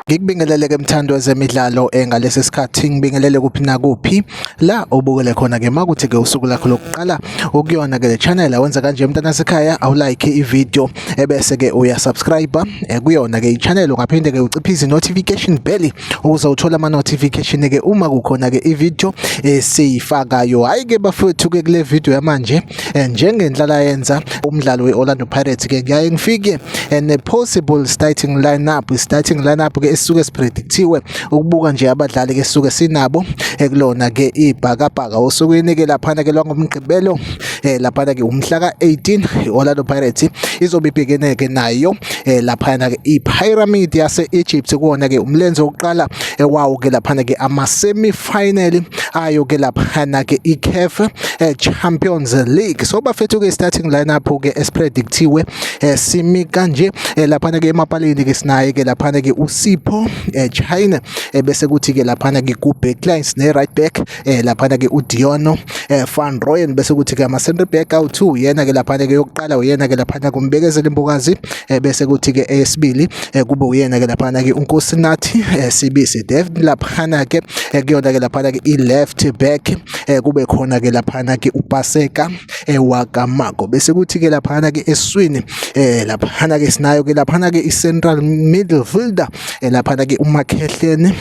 Ngikubingelele ke mthandi wezemidlalo ngalesi sikhathi, ngibingelele kuphi nakuphi la obukele khona ke. Makuthi ke usuku lakho lokuqala ukuyona ke le channel, awenza kanje mntana sekhaya, awulike i-video ebese ke uyasubscribe kuyona ke i-channel. Ungaphinde ke uciphise i-notification bell ukuze uthole ama-notification ke uma kukhona ke i-video esiyifakayo. Hhayi ke bafowethu, ke kule video yamanje, njengenhlala yenza umdlalo we-Orlando Pirates ke, ngiyaye ngifike ne-possible starting lineup, starting lineup ke esisuke sipredictiwe ukubuka nje abadlali ke sisuke sinabo ekulona ke ibhakabhaka osukwini ke laphana ke lwangoMgqibelo, laphana ke umhla ka-18, i-Orlando Pirates izobe ibhekene ke nayo laphana ke i-Pyramid yase-Egypt kuwona ke umlenze wokuqala wawo ke laphana ke ama-semi-final ayo ke laphana ke i-CAF Champions League. So bafethu ke, starting lineup ke esipredictiwe simi kanje. Laphana ke emapalini ke sinaye ke laphana ke uSipho Chaine, bese kuthi ke laphana ke ku backline sine right back laphana ke uDeon van Rooyen, bese kuthi ke ama center back awu2, yena ke laphana ke yokuqala uyena ke laphana kuMbekezeli Mbokazi, bese kuthi ke eyesibili kube uyena ke laphana ke uNkosinathi Sibisi. Then laphana ke kuyona ke laphana ke i-left back kube khona ke laphana ke uPaseka Wakamako, bese kuthi ke laphana ke eswini laphana ke sinayo ke laphana ke i-central midfielder laphana ke uMakhehleni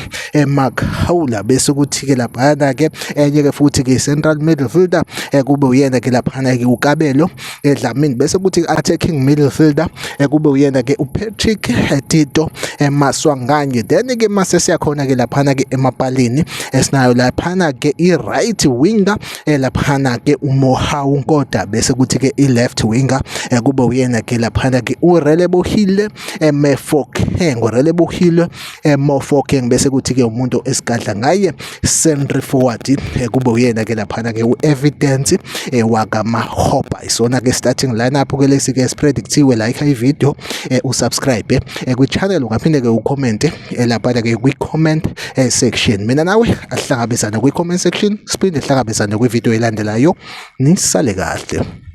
Makhawula, bese kuthi ke laphana ke enye ke futhi ke central midfielder kube uyena ke laphana ke uKabelo Dlamini, bese kuthi attacking midfielder kube uyena ke uPatrick Tito Maswanganyi. Then ke mase siyakhona ke laphana ke emapalini, esinayo laphana ke i-right winger laphana ke uMohau Nkota, bese kuthi ke i-left winger kube uyena ke laphana ke uRelebohile Mofokeng, uRelebohile Mofokeng, bese kuthi ke umuntu esigadla ngaye center forward kube uyena ke laphana ke u-Evidence wakaMahopa. Isona ke starting lineup ke lesi ke sipredictiwe. Like i-video, usubscribe kwi-channel, ungaphinde ke ucomment laphana ke kwi-comment section. Mina nawe ahlangabezane kwi-comment section, siphinde sihlangabezane kwi-video elandelayo. Nisale kahle.